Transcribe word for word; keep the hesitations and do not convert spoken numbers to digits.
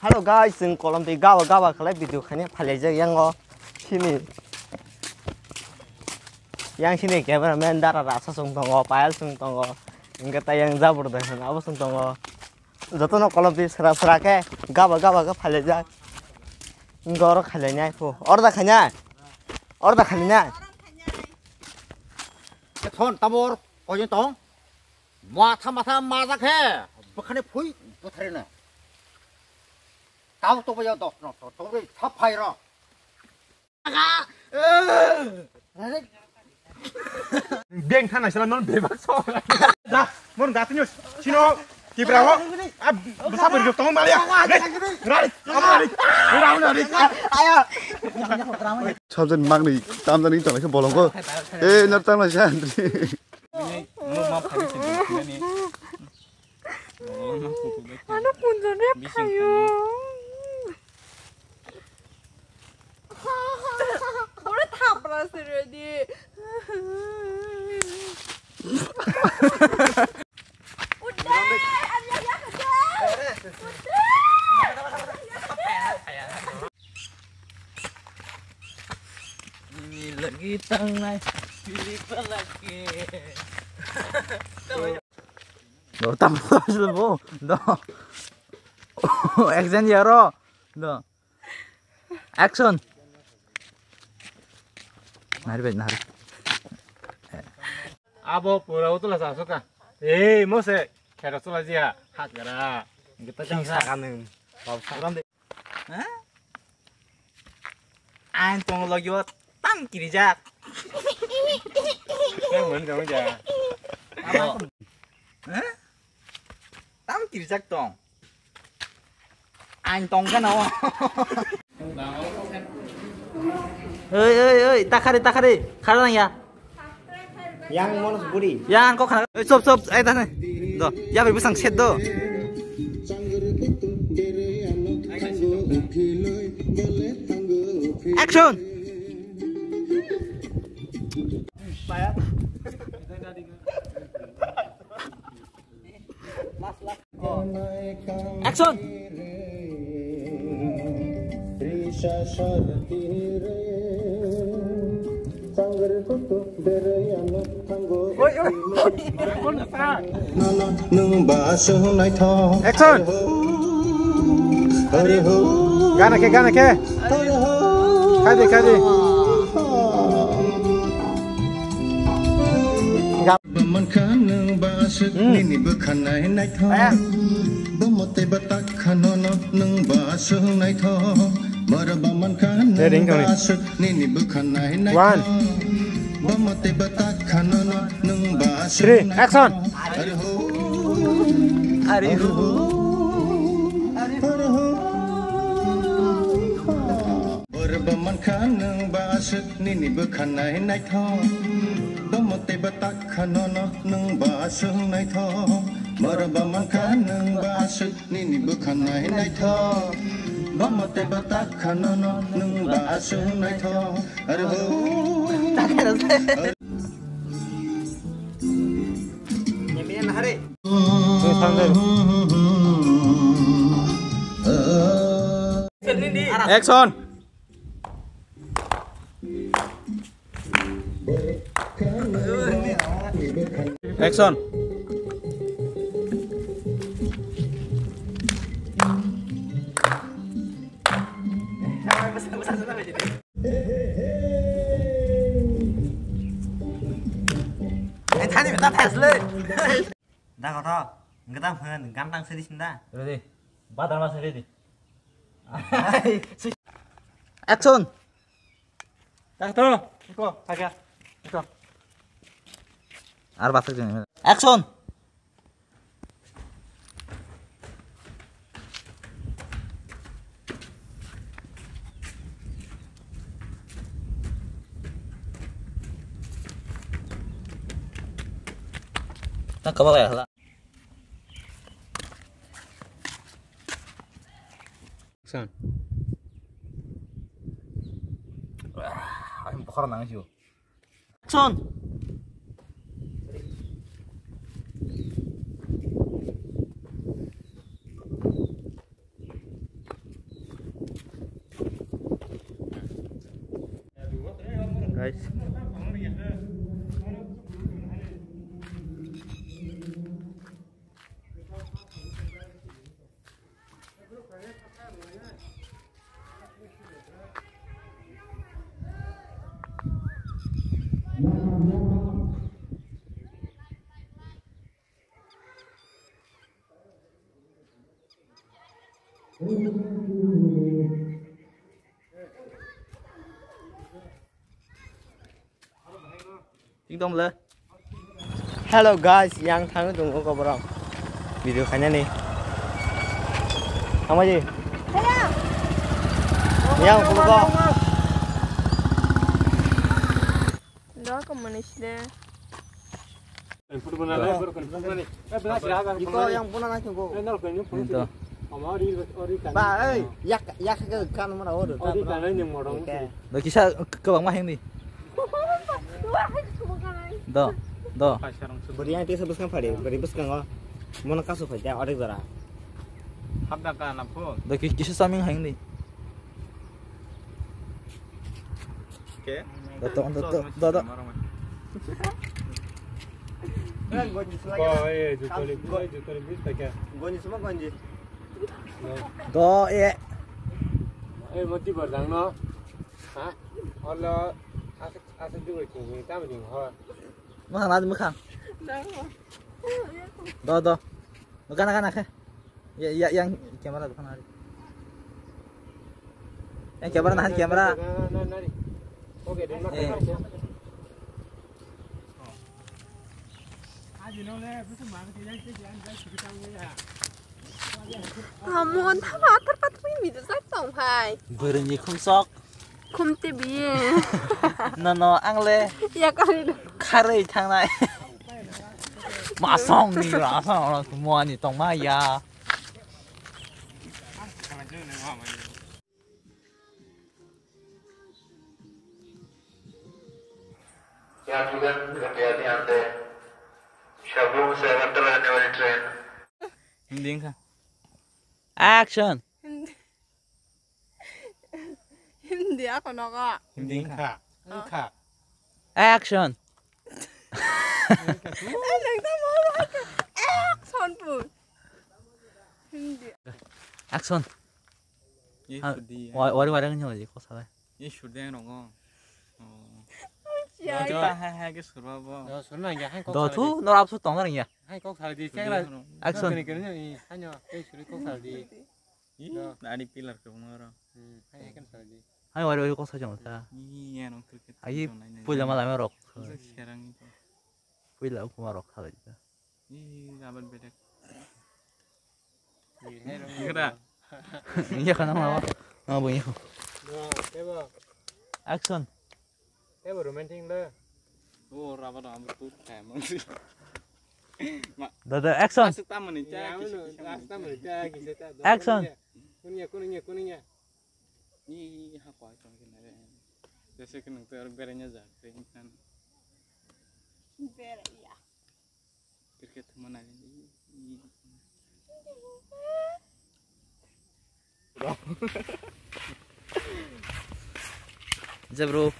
Hello guys, chwng Kolomtwi gaba gaba khlai video khaina phailaijak yango sini. Yang sini cameraman Dara Rasa chwng tongo, Payal chwng tongo, hwnkhe tai yang Jabur Dai hwn abo chwng tongo. Jotono Kolomtwi sra sra khe gaba gaba khe phailaijak. Hwnkhe oro khailainai phu. Order khainai. Order khainai. Thon tabor, koijon tong? Matha matha majak he, bwkhani phui bwtharino. Tau to boyo dos no to, to ri thap phai ro. Beng thana sila non bebak so. Da, mon da tinyo, sino, kibra ho. Ab, basa beri tong malia. Rai, rai, rai, rai. Ayo. Sabjen magni tamjani tong se bolong ko. Eh, nar tang la jan. Ano punjone phayo. Ore thapra se ready. Udah, ani ya kerja. Udah. Ini lagi tangai, pilih lagi. No, tam bo, no. Action ya ro. No. Action. Nari bai nari. Abo pura utula sa suka. Eh, mose, kera sula jia, hak gara. Kita jang sa kanung. Bab sakram de. Hah? Ang tong lagi wa tam kirijak. Yang mana kamu ja? Hah? Tam kirijak tong. Ang tong kana o. Oi, oi, oi, takhari, takhari. Khara nang ya. Yang monos buri. Yang kok khara. Oi, sop, sop, ai tane. Do, ya bai bwsang set do. Action. Action! Action! Gana khe, gana khe. Khai di, khai di. Mankha nwng ba aswk nini bwkha nai naithok. Bomo tei bwtak kha nono nwng ba aswk naithok. Borok ba mankha nwng ba aswk nini bwkha nai naithok. Bomo tei bwtak kha nono nwng ba aswk naithok. Three, action. Ari ho. Ari ho. Ari ho. Borok ba mankha nwng ba aswk nini bwkha nai naithok. Bomo tei bwtak kha nono nwng ba aswk naithok. Borok ba mankha nwng ba aswk nini bwkha nai naithok. Bomo tei bwtak kha nono nwng ba aswk naithok. Ari ho. Action. Action. Thani beta thasle. Da kotho, gada hwn, gantang seri sinda. Ready. Badar mas ready. Action. Dah to, iko, kagak. Iko. Ar basak jeng. Action. Tak kaba ya lah. Action. Wah, ini bokhor nang sih. Action. Ekdom le. Hello guys, yang thang tongo ko borok. Video khainani. Thangma ji. Yang ko ko. Do ko manis de. Iko yang puna na ko. Ento. Ba, ei, yak, yak ke kan mana order. Do kisa kwbangma hengdi. Do, do. Beri yang tiga sebeskan padi, beri beskang oh. Mana kasu padi, order zara. Hapda ka na pho. Do ki-, kisa saming hengdi. Oke. Do, do, do, do, do. Gonji semua gonji. Do, eh. Eh, mati berdang no. Ha? Olo, asik, asik juga cumi, tamu jing ho. Mukhang ladi mukhang. Do, do. Kana, kana khe. Ya, ya, yang camera do kana. Yang camera nah, camera. Oke, deh. Amon thama athar pathar mi mido sak tong phai. Bwrwini khumsok. Khumte biye. No, no, ang le. Ya kari do. Kharwi thangnai. Masong ni ra, asong ra, muani tongma ya. Yang juga kerja di ante. Shabung saya telah lewat tren. Hindi wngkha. Action. Hindi ako nogo. Hindi wngkha. Wngkha. Action. Action pun. Hindi. Action. Ye sudi. Wari wari ngi hoji ko sala. Ye sudi ang rongo. Oh. Siya. Kita hai hai ke surba bo. Do surna ya hai ko. Do thu no absu tong ya. Hai kok sal di, cek lah. Action. Kene kene ni, hanyo, eh, suri kok sal di. Ih, nari pillar ke bungaro. Hmm, hai kan sal di. Hai wari wari kok sal jong ta. Ih, ya nong cricket. Ayi, puila mala me rok. Serang itu. Puila aku ma rok sal di. Ih, aban bedek. Kira. Iya kan nama? Nama bunyi. Action. Tebo romantic le. O raba da ambu tu kaya mang. Ma. Dada action. Masuk tamu ni ta. Rasta mani ta kisa ta. Action. Kunya kunya kunya. Ni ha koi koi kena re. Jese ke nang ter berenya ja keren kan. Ber ya. Cricket mana ni? Jabro.